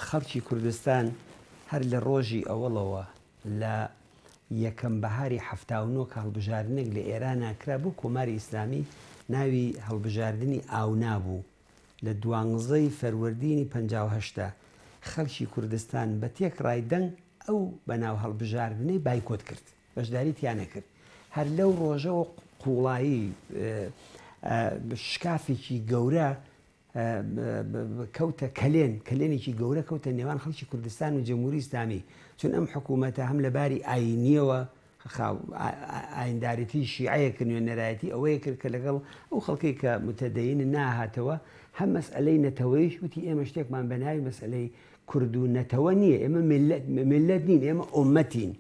خەڵکی کوردستان هەر لە ڕۆژی ئەوەڵەوە لە یەکەم بەهاری 79 کە هەڵبژاردنێک لە ئێرانا کرا بۆ کۆماری ئیسلامی ناوی هەڵبژاردنی ئاونا بوو لە دوانزەی فەروەردینی 58 خەڵکی کوردستان بە تێکڕای دەنگ ئەو بەناو هەڵبژاردنەی بایکۆت کرد. بەشداری تیا نەکرد. هەر لەو ڕۆژەوە قووڵایی شکافێکی گەورە کەوتە کەلێن، کەلێنێکی گەورە کەوتە نێوان خەڵکی کوردستان و جمهوری ئیسلامی، چون ئەم حکوومەتە هەم لە باری ئایینییەوە ئایندارێتی شیعەیە کە نوێنەرایەتی ئەوەیە کرد کە لەگەڵ ئەو خەڵکەی کە متەدەینن ناهاتەوە، هەم مەسئەلەی نەتەوەیش وتی ئێمە شتێکمان بە ناوی مەسئەلەی کورد و نەتەوە نییە، ئێمە میللەت نین، ئێمە ئوممەتین.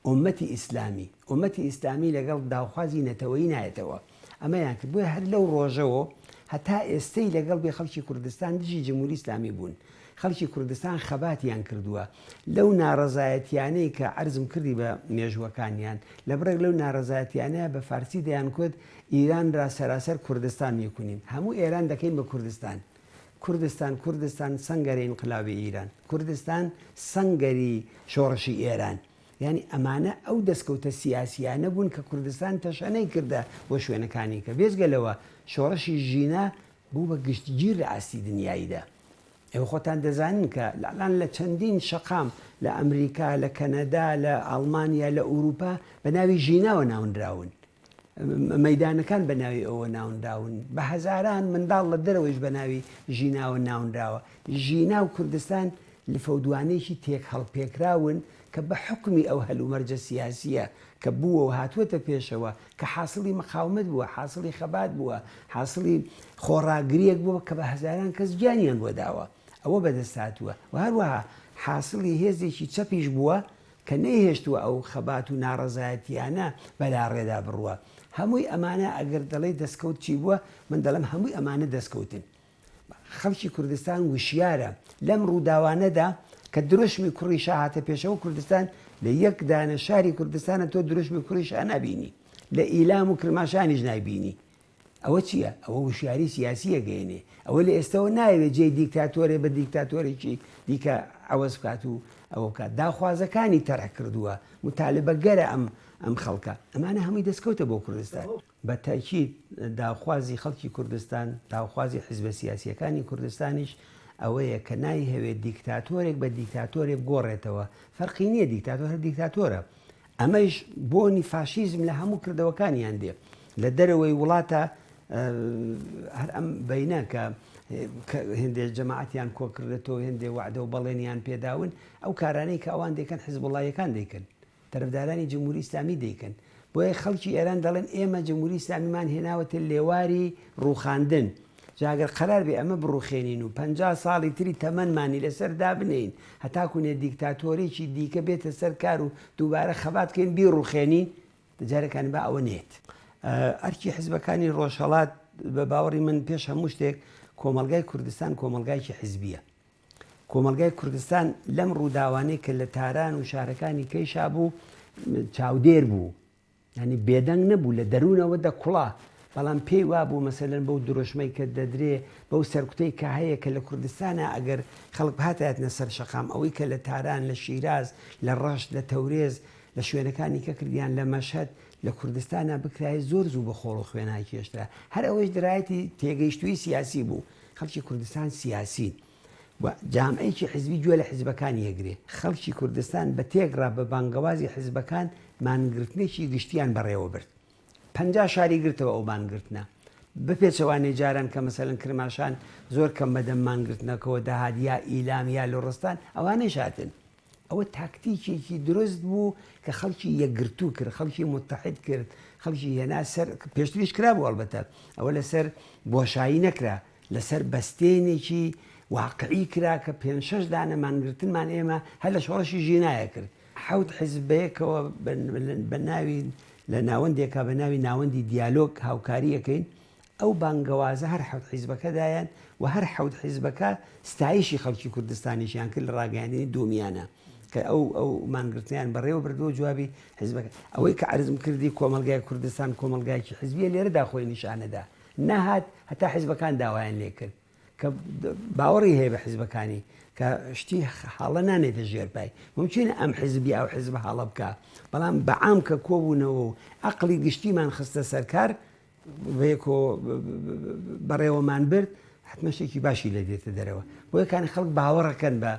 ئوممەتی ئیسلامی، ئوممەتی ئیسلامی لەگەڵ داوخوازی نەتەوەیی نایەتەوە. ئەمەیان کرد. بۆیە هەر لەو ڕۆژەوە هەتا ئێستەی لەگەڵ بێ خەڵکی کوردستان دژی جمهوری ئیسلامی بوون. خەڵکی کوردستان خەباتیان کردووە. لەو ناڕەزایەتیانەی کە عەرزم کردی بە مێژووەکانیان، لە بڕێک لەو ناڕەزایەتیانە بە فارسی دەیانکوت ایران را سراسر کردستان میکنیم، هەموو ئێران دەکەین بە کوردستان. کوردستان کوردستان سنگر انقلاب ایران کوردستان سەنگەری شۆڕشی ئێران یانی ئەمانە ئەو دەستکەوتە سیاسیانە بوون کە کوردستان تەشەنەی کردە بۆ شوێنەکانی کە بێجگە لەوە شۆڕشی ژینا بوو بە گشتگیر لە ئاستی دنیاییدا ئێوە خۆتان دەزانن کە لالان لە چەندین شەقام لە ئەمریکا لە کەنەدا لە ئەڵمانیا لە ئەوروپا بە ناوی ژیناوە ناونراون مەیدانەکان بە ناوی ئەوە ناونراون، بە هەزاران منداڵ لە دەرەوەیش بە ناوی ژیناوە ناونراوە. ژینا و کوردستان لفەودوانێکی تێکهەڵپێکراون کە بە حوکمی ئەو هەلومەرجە سیاسییە کە بووە و هاتووەتە پێشەوە، کە حاسڵی مقاومەت بووە، حاسڵی خەبات بووە، حاسڵی خۆڕاگرییەک بووە کە بە هەزاران کەس گیانیان بۆ داوە، ئەوە بەدەست هاتووە و هەروەها حاسڵی هێزێکی چەپیش بووە کە نەیهێشتووە ئەو خەبات و ناڕەزایەتییانە بەلاڕێدا بڕوا. هەمووی ئەمانە ئەگەر دەڵێی دەستکەوت چی بووە، من دەڵێم هەمووی ئەمانە دەستکەوتن. خەڵکی کوردستان وشیارە لەم ڕووداوانەدا کە دروشمی کوڕی شا هاتە پێشەوە کوردستان لە یەک دانە شاری کوردستانە تۆ دروشمی کوڕی شا نابینی لە ئیلام و کرماشانیش نایبینی ئەوە چییە؟ ئەوە وشیاری سیاسی ئەگەیەنێ. ئەوە لە ئێستەوە نایەوێ جێی دیکتاتۆرێ بە دیکتاتۆرێکی دیکە عەوەز بکات و ئەوە بکات. داخوازەکانی تەرح کردووە. موتالبەگەرە ئەم ئەم خەڵکە. ئەمانە هەمووی دەستکەوتە بۆ کوردستان. بە تەئکید داخوازی خەڵکی کوردستان، داوخوازی حیزبە سیاسییەکانی کوردستانیش ئەوەیە کە نایهەوێ دیکتاتۆرێک بە دیکتاتۆرێ بگۆڕێتەوە. فەرقی نییە دیکتاتۆر هەر دیکتاتۆرە. ئەمەیش بۆنی فاشیزم لە هەموو کردەوەکانیان دێ لە دەرەوەی وڵاتە هەر ئەم بینە کە هێندێ جەماعەتیان کۆکردێتەوە هێندێ وعدە و بەڵێنیان پێداون ئەو کارانەی کە ئەوان دەکەن حزبوڵایەکان دەیکەن تەرەفدارانی جمهوری ئیسلامی دەیکەن بۆیە خەڵکی ئێران دەڵێن ئێمە جمهوری ئیسلامیمان هێناوەتە لێواری ڕووخاندن جا گەر قەرار بێ ئەمە بڕوخێنین و 50 ساڵی تری تەمەنمانی لەسەر دابنێین هەتاکوونێ دیکتاتۆرێکی دیکە بێتە سەر کار و دووبارە خەبات بکەین بیڕوخێنین جارەکان با ئەوە نێت. ئەرکی حزبەکانی ڕۆژهەڵات بە باوەڕی من پێش هەموو شتێک کۆمەڵگای کوردستان کۆمەڵگایکی حزبیە. کۆمەڵگای کوردستان لەم ڕووداوانەی کە لە تاران و شارەکانی کەیشا بوو چاودێر بوو یانی بێدەنگ نەبوو لە دەروونەوە دەکوڵا، بەڵام پێی وابوو مەسەلەن بەو دروشمەی کە دەدرێ، بەو سەرکوتەی کە هەیە کە لە کوردستانا ئەگەر خەڵک بهاتایەتنە سەر شەقام ئەوەی کە لە تاران، لە شیراز، لە ڕەشت، لە تەورێز، لە شوێنەکانی کە کردیان، لە مەشهەد، لە کوردستانا بکرایە زۆر زوو بە خۆڵ و خوێنا کێشرا. هەر ئەوەیش درایەتی تێگەیشتوویی سیاسی بوو. خەڵکی کوردستان سیاسین. و جامعەیەکی حزبی گوێ لە حزبەکانی ئەگرێ. خەڵکی کوردستان بە تێکڕا بە بانگەوازی حزبەکان مانگرتنێکی گشتیان بەڕێوە برد. 50 شاری گرتەوە ئەو مانگرتنە. بە پێچەوانەی جاران کە مەسەلەن کرماشان زۆر کەم بەدەم مانگرتنەکەوە دەهات یا ئیلام یا لوڕستان ئەوانەیش هاتن. ئەوە تاکتیکێکی دروست بوو کە خەڵکی یەکگرتوو کرد، خەڵکی موتەحید کرد، خەڵکی هێنا سەر، پێشتریش کرابوو ئەڵبەتە، ئەوە لەسەر بۆشایی نەکرا، لەسەر بەستێنێکی واقعی کرا کە پێنج شەش دانە مانگرتنمان ئێمە هەر لە شۆڕشی ژینایە کرد. حەوت حیزب بەیەکەوە بە ناوی لە ناوەندێکا بە ناوی ناوەندی دیالۆگ هاوکاری ئەکەین، ئەو بانگەوازە هەر حەوت حیزبەکە دایان و هەر حەوت حیزبەکە ستایشی خەڵکی کوردستانیشیان کرد لە ڕاگەیاندنی دوومیانە کە ئەو ئەو مانگرتنیان بەڕێوە بردووە جوابی حیزبەکە ئەوەی کە عەرزم کردی کۆمەڵگای کوردستان کۆمەڵگایەکی حیزبیە لێرەدا خۆی نیشانەدا نەهات هەتا حیزبەکان داوایان لێکرد کە باوەڕی هەیە بە حیزبەکانی. کە شتی هەڵە نانێتە ژێر پای. مومکینە ئەم حیزب یا ئەو حیزب هەڵە بکا، بەڵام بە عام کە کۆبوونەوە و عەقڵی گشتیمان خستە سەر کار، بەیەکەوە بەڕێوەمان برد، حەتمەن شتێکی باشی لێ دێتە دەرەوە. بۆیە کانی خەڵک باوەڕەکەن بە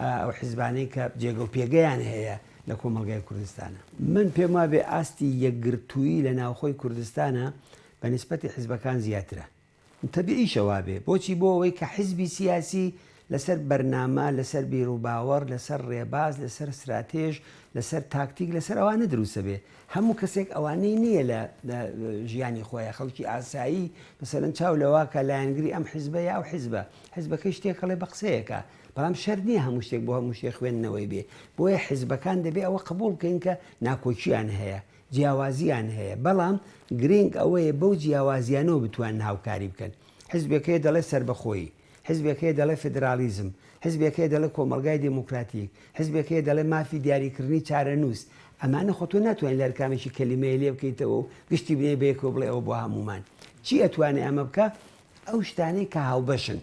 ئەو حیزبانەی کە جێگە و پێگەیان هەیە لە کۆمەڵگای کوردستانە. من پێم وابێ ئاستی یەکگرتوویی لە ناوخۆی کوردستانە بە نیسبەتی حیزبەکان زیاترە. تەبیعیشە وابێ. بۆچی؟ بۆ ئەوەی کە حیزبی سیاسی لەسەر بەرنامە، لەسەر بیروباوەڕ، لەسەر ڕێباز، لەسەر ستراتێژ، لەسەر تاکتیک، لەسەر ئەوانە دروستەبێ. هەموو کەسێک ئەوانەی نییە لە ژیانی خۆیا. خەڵکی ئاسایی مەسەلەن چاو لەوە کە لایەنگری ئەم حیزبە یا ئەو حیزبە. حیزبەکەی شتێک هەڵێ بە قسەیەکە. بەڵام شەرت نییە هەموو شتێک بۆ هەموو شتێک خوێندنەوەی بێ. بۆیە حیزبەکان دەبێ ئەوە قبووڵ بکەین کە ناکۆکییان هەیە. جیاوازییان هەیە، بەڵام گرینگ ئەوەیە بەو جیاوازییانەوە بتوانن هاوکاری بکەن. حزبێک هەیە دەڵێ سەربەخۆیی، حزبێک هەیە دەڵێ فیدراڵیزم، حزبێک هەیە دەڵێ کۆمەڵگای دێموکراتیک، حزبێک هەیە دەڵێ مافی دیاریکردنی چارەنووس. ئەمانە خۆ تۆ ناتوانی لە هەر کامێکی کەلیمەیە لێ بکەیتەوە و گشتی بنێی بەیەکەوە بڵێ ئەوە بۆ هەموومان. چی ئەتوانێ ئەمە بکا؟ ئەو شتانەی کە هاوبەشن.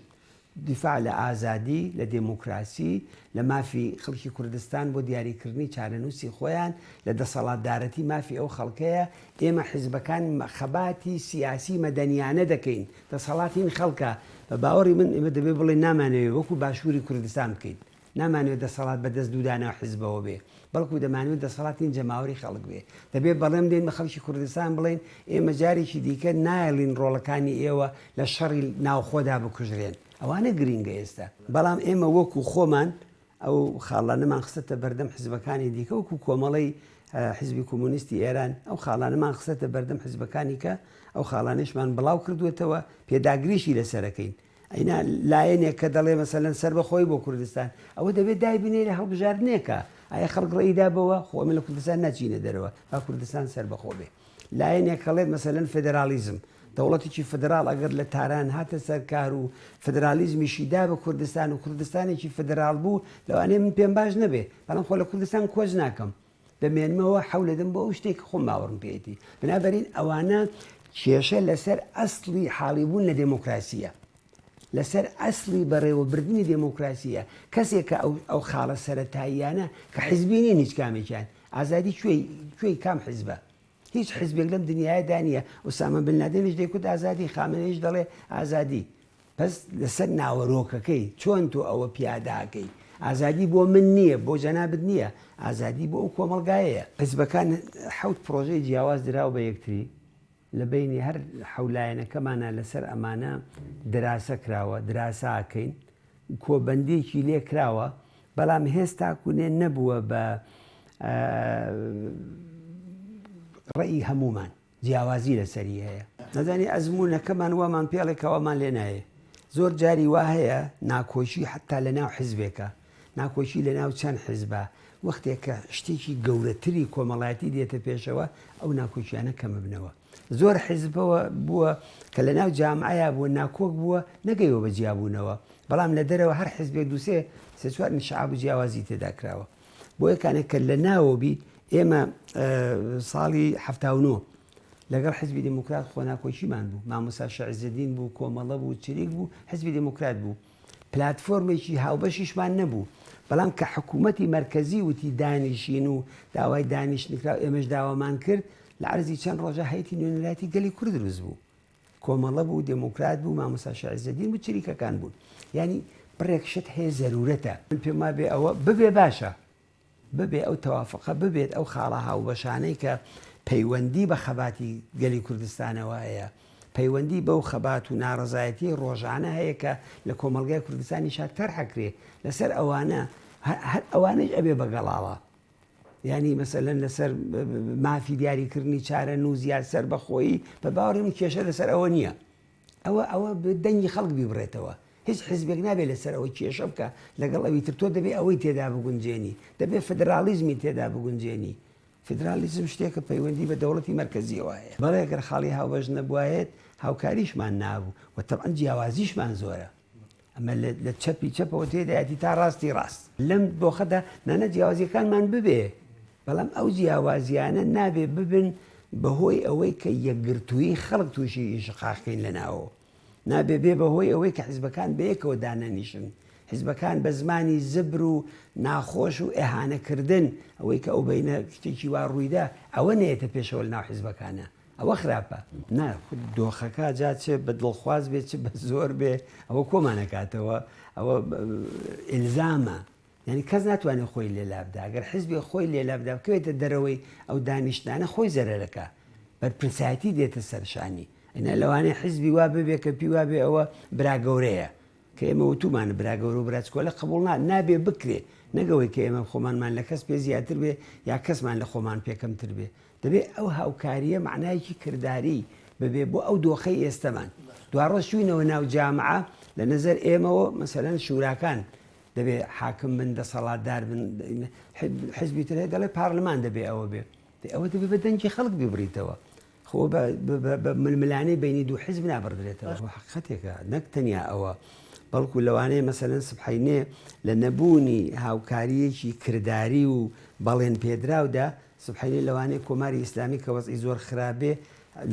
دیفاع لە ئازادی، لە دێموکراسی، لە مافی خەڵکی کوردستان بۆ دیاریکردنی چارەنووسی خۆیان، لە دەسەڵاتدارەتی مافی ئەو خەڵکەیە، ئێمە حیزبەکان خەباتی سیاسی مەدەنیانە دەکەین، دەسەڵات هین خەڵکە، بە باوەڕی من ئێمە دەبێ بڵێین نامانەوێ وەکوو باشووری کوردستان بکەین، نامانەوێ دەسەڵات بە دەست دوودانە حیزبەوە بێ، بەڵکو دەمانەوێت دەسەڵات هین جەماوەری خەڵک بێ. دەبێ بەڵێن بدەین بە خەڵکی کوردستان بڵێین ئێمە جارێکی دیکە نایەڵین ڕۆڵەکانی ئێوە لە شەڕی ناوخۆدا بکوژرێن. ئەوانە گرینگە ئێستا. بەڵام ئێمە وەکو خۆمان ئەو خاڵانەمان خستەتە بەردەم حیزبەکانی دیکە وەکو کۆمەڵەی حیزبی کۆمۆنیستی ئێران ئەو خاڵانەمان خستەتە بەردەم حیزبەکانی کە ئەو خاڵانەیشمان بڵاو کردووەتەوە پێداگریشی لەسەرەکەین. ئەینا لایەنێک کە دەڵێ مەسەلەن سەربەخۆیی بۆ کوردستان، ئەوە دەبێ دایبنێ لە هەڵبژاردنێکا. ئایا خەڵک ڕێی دا بەوە؟ خۆ ئێمە لە کوردستان ناچینە دەرەوە، با کوردستان سەربەخۆ بێ. لایەنێک هەڵێت مەسەلەن فێدراڵیزم، دەوڵەتێکی فێدراڵ ئەگەر لە تاران هاتە سەر کار و فێدراڵیزمیشی دا بە کوردستان و کوردستانێکی فێدراڵ بوو، لەوانەیە من پێم باش نەبێ، بەڵام خۆ لە کوردستان کۆچ ناکەم. دەمێنمەوە حەولەدەم بۆ ئەو شتێک کە خۆم باوەڕم پێیەتی. بنابەرین ئەوانە کێشە لەسەر ئەسڵی حاڵیبوون لە دێمۆکراسییە. لەسەر ئەسڵی بەڕێوەبردنی دێمۆکراسییە. کەسێک کە ئەو ئەو خاڵە سەرەتاییانە کە حیزبی نین هیچ کامێکیان، ئازادی کوێی کوێی کام حیزبە؟ هیچ حیزبێک لەم دنیایەدا نییە. ئوسامە بن لادێنیش دەیکوت ئازادی، خامنەییش دەڵێ ئازادی. بەس لەسەر ناوەرۆکەکەی چۆن تۆ ئەوە پیادە ئەکەی؟ ئازادی بۆ من نییە، بۆ جەنابت نییە، ئازادی بۆ ئەو کۆمەڵگایەیە. حیزبەکان حەوت پڕۆژەی جیاواز دراو بە یەکتری، لە بەینی هەر حەو لایەنەکەمانا لەسەر ئەمانە دراسە کراوە، دراسە ئەکەین، کۆبەندییەکی لێ کراوە، بەڵام هێستاکونێ نەبووە بە ڕەئی هەموومان. جیاوازی لەسەری هەیە. نازانی ئەزموونەکەمان وامان پێڵێ کە وامان لێ نایێ. زۆر جاری وا هەیە ناکۆکی حەتتا لە ناو حیزبێکا، ناکۆکی لە ناو چەند حیزبا، وەختێک کە شتێکی گەورەتری کۆمەڵایەتی دێتە پێشەوە ئەو ناکۆکیانە کەمببنەوە. زۆر حیزبەوە بووە کە لە ناو جامعەیا بووە ناکۆک بووە نەگەیوە بە جیابوونەوە، بەڵام لە دەرەوە هەر حیزبێک دووسێ سێ چوار انشعاب و جیاوازی تێدا کراوە. بۆیە کانێک کە لە ناوە بی ئێمە ساڵی 79 لەگەڵ حزبی دموکرات خۆناکۆکیمان بوو مامۆسا شعزدین بوو کۆمەڵە بوو چریک بوو حزبی دموکرات بوو پلتفۆرمێکی هاوبەشیشمان نەبوو بەڵام کە حکوومەتی مرکزی وتی دانیشین و داوای دانیشتنکرا ئێمەش داوامان کرد لە عرزی چەند ڕۆژە هەیتی نوێنەرایەتی گەلی کورد دروست بوو کۆمەڵە بوو، دێموکرات بوو، مامۆستا شێخ عیزەدین بوو، چریکەکان بوون. یانی بڕێک شت هەیە زەرورەتە. من پێم وابێ ئەوە ببێ باشە. ببێ ئەو تەوافقە ببێت، ئەو خاڵە هاوبەشانەی کە پەیوەندی بە خەباتی گەلی کوردستانەوە هەیە، پەیوەندی بەو خەبات و ناڕەزایەتیی ڕۆژانە هەیە کە لە کۆمەڵگای کوردستانیشا تەرح ئەکرێ، لەسەر ئەوانە هەر ئەوانەیش ئەبێ بە گەڵاڵە. یانی مەسەلەن لەسەر مافی دیاریکردنی چارەنووس یا سەربەخۆیی بە باوەڕی من کێشە لەسەر ئەوە نییە ئەوە ئەوە دەنگی خەڵک بیبڕێتەوە هیچ حزبێک نابێت لەسەر ئەوە کێشە بکە لەگەڵ ئەوی تر تۆ دەبێ ئەوەی تێدا بگونجێنی دەبێ فدراڵیزمی تێدا بگونجێنی فدرالیزم شتێکە پەیوەندی بە دەوڵەتی مەرکەزیەوە هەیە بەڵێ گەر خاڵی هاوبەش نەبوایەت هاوکاریشمان نابوو و تەبعەن جیاوازیشمان زۆرە ئەمە لە چەپی چەپەوە تێدایەتی تا ڕاستی ڕاست. لەم دۆخەدا نانا جیاوازییەکانمان ببێ، بەڵام ئەو جیاوازییانە نابێ ببن بەهۆی ئەوەی کە یەکگرتوویی خەڵک تووشی ئینشقاق کەین لە ناوەوە. نابێ بێ بەهۆی ئەوەی کە حیزبەکان بەیەکەوە دانەنیشن. حیزبەکان بە زمانی زبر و ناخۆش و ئیهانەکردن ئەوەی کە ئەو بەینە شتێکی وا ڕوویدا ئەوە نەیەتە پێشەوە لەناو حیزبەکانە ئەوە خراپە. نا خود دۆخەکە جا چ بە دڵخواز بێ چ بە زۆر بێ ئەوە کۆمانەکاتەوە ئەوە ئیلزامە یانی کەس ناتوانێت خۆی لێ لابدا گەر حزبێ خۆی لێ لابدا بکەوێتە دەرەوەی ئەو دانیشتانە خۆی زەرەرەکە بەرپرسایەتی دێتە سەرشانی ئەنا لەوانەیە حزبی وا ببێ کە پی وابێ ئەوە برا گەورەیە کە ئێمە وتومانە برا گەورە و براچکۆلە قبوڵ نا نابێ بکرێ نەگەوەی کە ئێمە خۆمانمان لە کەس پێ زیاتر بێ یا کەسمان لە خۆمان پێ کەمتر بێ دەبێ ئەو هاوکارییە مەعنایەکی کرداری ببێ بۆ ئەو دۆخەی ئێستەمان دواڕۆژ چووینەوە ناو جامعە لە نەزەر ئێمەوە مەسەلەن شوراکان دەبێ حاکم بن دەسەڵاتدار بن حزبی تر هەیە دەڵێ پارلمان دەبێ ئەوە بێ ئەوە دەبێ بە دەنگی خەڵک بیبڕیتەوە خۆ بە ململانێی بینی دوو حزب نابڕدرێتەوە حقیقەتێکە نەک تەنیا ئەوە بەڵکو لەوانەیە مەسەلەن سبحینێ لە نەبوونی هاوکاریەکی کرداری و بەڵێن پێدراودا سبحینێ لەوانەیە کۆماری ئیسلامی کە وەزعی زۆر خراپێ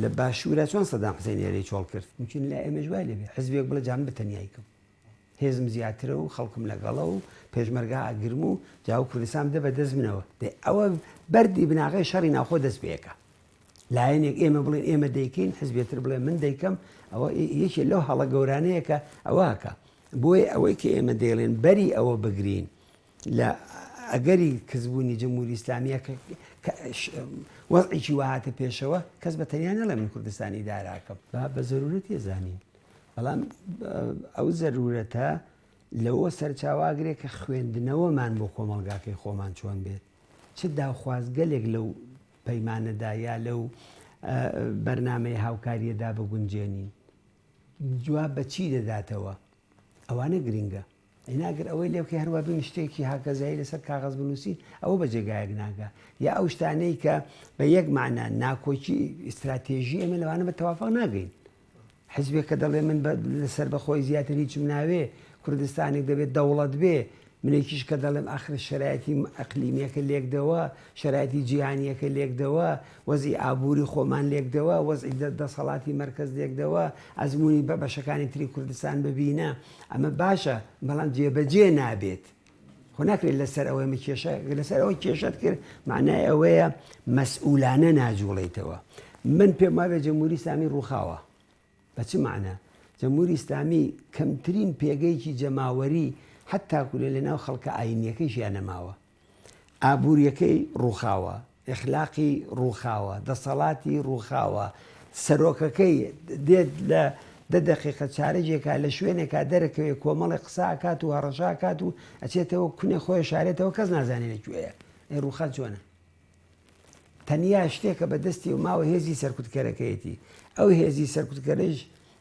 لە باشوورە چۆن سەدام حسێن ئێرەی چۆڵ کرد ممکن لە ئێمەش وای لێبێ حزبێک بڵێ جام بتەنیایکەم هێزم زیاترە و خەڵکم لەگەڵە و پێشمەرگە ئەگرم و جا و کوردستان بدە بە دەست منەوە. دەی ئەوە بەردی بناغەی شەڕی ناوخۆ دەست پێکا. لایەنێک ئێمە بڵێن ئێمە دەیکەین، حزبێ تر بڵێ من دەیکەم، ئەوە یەکێ لەو هەڵە گەورانەیە کە ئەوە ئەکا. بۆیە ئەوەی کە ئێمە دەیڵێن بەری ئەوە بگرین لە ئەگەری کزبوونی جمهوری ئیسلامیە کە وەزعێکی وا هاتە پێشەوە، کەس بە تەنیا نەڵێ من کوردستان ئیدارە ئەکەم. با بە زەرورەت ئەزانین. بەڵام ئەو زەرورەتە لەوە سەرچاواگرێ کە خوێندنەوەمان بۆ کۆمەڵگاکەی خۆمان چۆن بێت چ داوخوازگەلێک لەو پەیمانەدا یا لەو بەرنمەی هاوکاریەدا بگونجێنین جواب بە چی دەداتەوە ئەوانە گرنگە. ئەینا گەر ئەوەی لێ بکەی هەروا بین شتێکی هاکەزایی لەسەر کاغەز بنووسین ئەوە بە جێگایەک ناگا یا ئەو شتانەی کە بە یەک مەعنا ناکۆکی ئیستراتێژی ئێمە لەوانە بە تەوافق ناگەین حزبێک کە دەڵێ من لەسەر بەخۆی زیاتر هیچم ناوێ کوردستانێک دەبێت دەوڵەت بێ منێکیش کە دەڵێم ئاخر شەرایەتی ئەقلیمیەکە لێکدەوە، شەرایەتی جیهانیەکە لێکدەوە، وەزعی ئابووری خۆمان لێکدەوە، وەزعی دەسەڵاتی مەرکەز لێکدەوە، ئەزموونی بە بەشەکانی تری کوردستان ببینە، ئەمە باشە، بەڵام جێبەجێ نابێت. خۆ ناکرێت لەسەر ئەوەی ئەمە کێشە، لەسەر ئەوە کێشەت کرد، مەعنای ئەوەیە مەسئولانە ناجوڵێیتەوە. من پێم وابێ جمهوری ئیسلامی ڕووخاوە. بە چ مەعنا؟ جمهوری ئیسلامی کەمترین پێگەیەکی جەماوەری حەتاکو لە لەناو خەڵکە ئاینیەکەیشیا نەماوە. ئابوریەکەی ڕووخاوە، ئیخلاقی ڕووخاوە، دەسەڵاتی ڕووخاوە، سەرۆکەکەی دێت لە دە دەقیقە چارەگێکا لە شوێنێکا دەرەکەوێ کۆمەڵێک قسە ئەکات و هەڕەشە ئەکات و ئەچێتەوە کونێ خۆی ئەشارێتەوە کەس نازانێ لە کوێیە. ئەی ڕووخان چۆنە؟ تەنیا شتێک کە بە دەستیەوە ماوە هێزی سەرکوتکەرەکەیەتی، ئەو هێزی سەرکوتکەرەش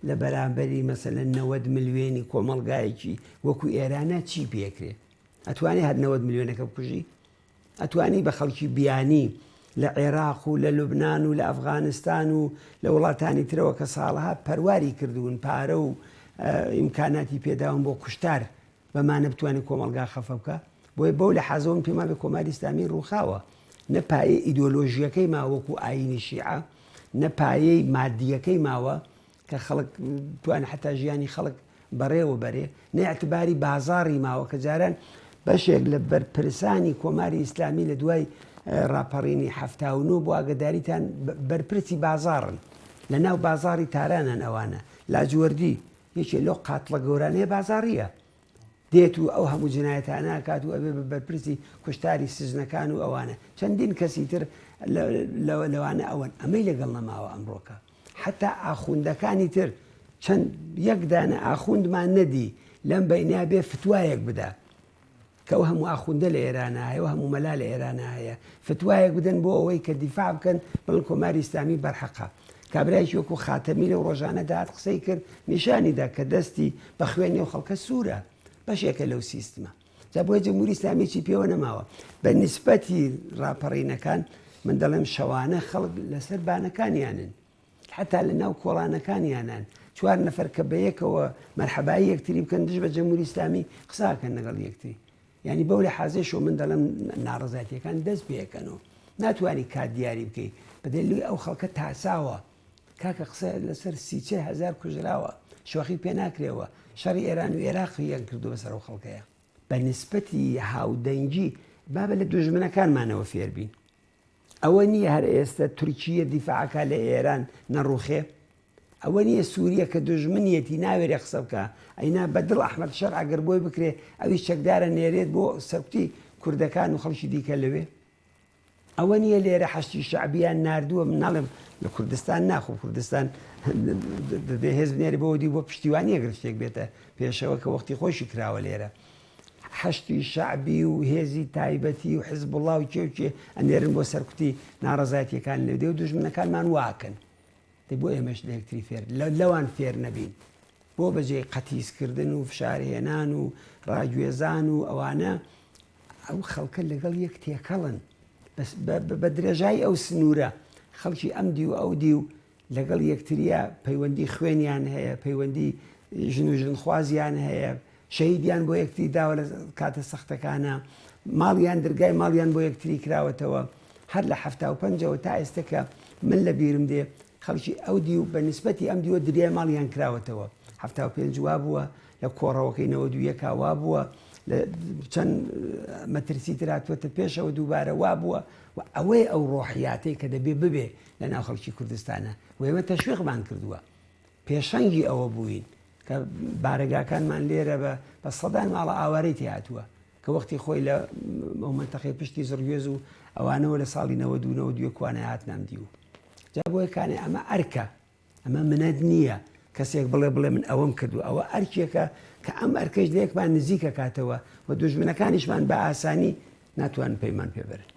لە بەرامبەری مەسەلەن 90 ملیۆنی کۆمەڵگایەکی وەکو ئێرانە چی پێکرێ؟ ئەتوانی هەر 90 ملیۆنەکە بکوژی؟ ئەتوانی بە خەڵکی بیانی لە عێراق و لە لوبناان و لە ئەفغانستان و لە وڵاتانی ترەوە کە ساڵەها پەرواری کردوون پارە و ئیمکاناتی پێداون بۆ کوشتار بەمانە بتوانێت کۆمەڵگا خەفە بکا؟ بۆیە بەو لەحازەوە من پێم وابێ کۆماری ئیسلامی ڕووخاوە، نە پایەی ئیدۆلۆژییەکەی ماوە وەکوو ئایینی شیعە، نە پایەی مادییەکەی ماوە کە خەڵک بتوانێ حەتا ژیانی خەڵک بەڕێوە بەرێ، نە ئیعتباری بازاڕی ماوە کە جاران بەشێک لە بەرپرسانی کۆماری ئیسلامی لە دوای ڕاپەڕینی 79 بۆ ئاگەداریتان بەرپرسی بازاڕن لە ناو بازاڕی تارانن ئەوانە لاجوەردی یەکێ لەو قاتڵە گەورانەیە بازاڕییە دێت و ئەو هەموو جنایەتانە ئەکات و ئەبێ بە بەرپرسی کوشتاری سجنەکان و ئەوانە چەندین کەسی تر لەوانە ئەوەن ئەمەی لەگەڵ نەماوە ئەمڕۆکە حتا ئاخوندەکانی تر چەند یەک دانە ئاخوندمان نەدی لەم بەینیا بێ فتوایەک بدا کە ئەو هەموو ئاخوندە لە ئێرانە هەیە و هەموو مەلا لە ئێرانە هەیە فتوایەک بدەن بۆ ئەوەی کە دیفاع بکەن بڵێن کۆماری ئیسلامی بەرحەقە. کابرایەکی وەکوو خاتەمی لەو ڕۆژانە دەهات قسەی کرد نیشانی دا کە دەستی بە خوێنی ئەو خەڵکە سوورە بەشێکە لەو سیستمە. جا بۆیە جمهوری ئیسلامی چی پێوە نەماوە. بە نیسبەتی ڕاپەڕینەکان من دەڵێم شەوانە خەڵک لەسەر بانەکانیانن. حەتا لە ناو کۆڵانەکانیانان چوار نەفەر کە بەیەکەوە مەرحەبایی یەکتری بکەن دژ بە جەمهوری ئیسلامی قسە ئەکەن لەگەڵ یەکتری یعنی بەو لەحازەیشەوە من دەڵێم ناڕەزایەتیەکان دەست پێکەنەوە ناتوانانی کات دیاری بکەی بەدەلیل ئەو خەڵکە تاساوە کاکە قسە لەسەر 30 هزار کوژراوە. شۆخی پێ ناکرێەوە شەڕی ئێران و ئێراقیان کردو بەسەر ئەو خەڵکەیە بە نسبەتی هاودەنگی بابە لە دوژمنەکانمانەوە فێربین ئەوە نییە هەر ئێستا تورکیە دیفاعەکە لە ئێران نەڕوخێ ئەوە نییە سووریە کە دوژمنیەتی ناوێرێ قسە بکە ئەینا بە دڵ ئەحمەد شەر ئەگەر بۆی بکرێ ئەویش چەکدارە نێرێت بۆ سەرکوتی کوردەکان و خەڵکی دیکە لەوێ ئەوە نییە لێرە حەشدی شەعبیان ناردووە من ناڵێم لە کوردستان ناخۆ کوردستان دەبێ هێز بنێرێ بۆ دی بۆ پشتیوانی ئەگەر شتێک بێتە پێشەوە کە وەختی خۆشی کراوە لێرە حەشدی شەعبی و هێزی تایبەتی و حزبوڵا و کێ و کێ ئەنێرن بۆ سەرکوتی ناڕەزایەتیەکان لێ دێ و دوژمنەکانمان واکەن دەی بۆ ئێمەش لە یەکتری فێر لەوان فێر نەبین بۆ بەجێی قەتیسکردن و فشارهێنان و ڕاگوێزان و ئەوانە ئەو خەڵکە لەگەڵ یەک تێکەڵن بە درێژایی ئەو سنوورە خەڵکی ئەم دی و ئەو دی و لەگەڵ یەکتریە پەیوەندی خوێنیان هەیە پەیوەندی ژن و ژنخوازیان هەیە شەهیدیان بۆ یەکتری داوە لە کاتە سەختەکانە ماڵیان درگای ماڵیان بۆ یەکتری کراوەتەوە هەر لە 75ەوە تا ئێستا کە من لە بیرم دێ خەڵکی ئەو دیو بە نیسبەتی ئەم دیوە دریای ماڵیان کراوەتەوە 75 وا بووە لە کۆڕەوەکەی 91 وا بووە لە چەند مەترسی تر هاتووەتە پێشەوە دووبارە وا بووە و ئەوەی ئەو ڕۆحیاتەی کە دەبێ ببێ لە ناو خەڵکی کوردستانە و ئێمە تەشویقمان کردووە پێشەنگی ئەوە بووین کە بارەگاکانمان لێرە بە بە سەدان ماڵە ئاوارەی تێهاتووە کە وەختی خۆی لە ئەو مەنتەقەی پشتی زڕگوێز و ئەوانەوە لە ساڵی 92 92 کوانە هاتنام دیو جا بۆیە کانێ ئەمە ئەرکە ئەمە منەت نییە کەسێک بڵێ بڵێ من ئەوەم کردو ئەوە ئەرکێکە کە ئەم ئەرکەش لە یەکمان نزیکە کاتەوە و دوژمنەکانیشمان بە ئاسانی ناتوانن پەیمان پێبەرن.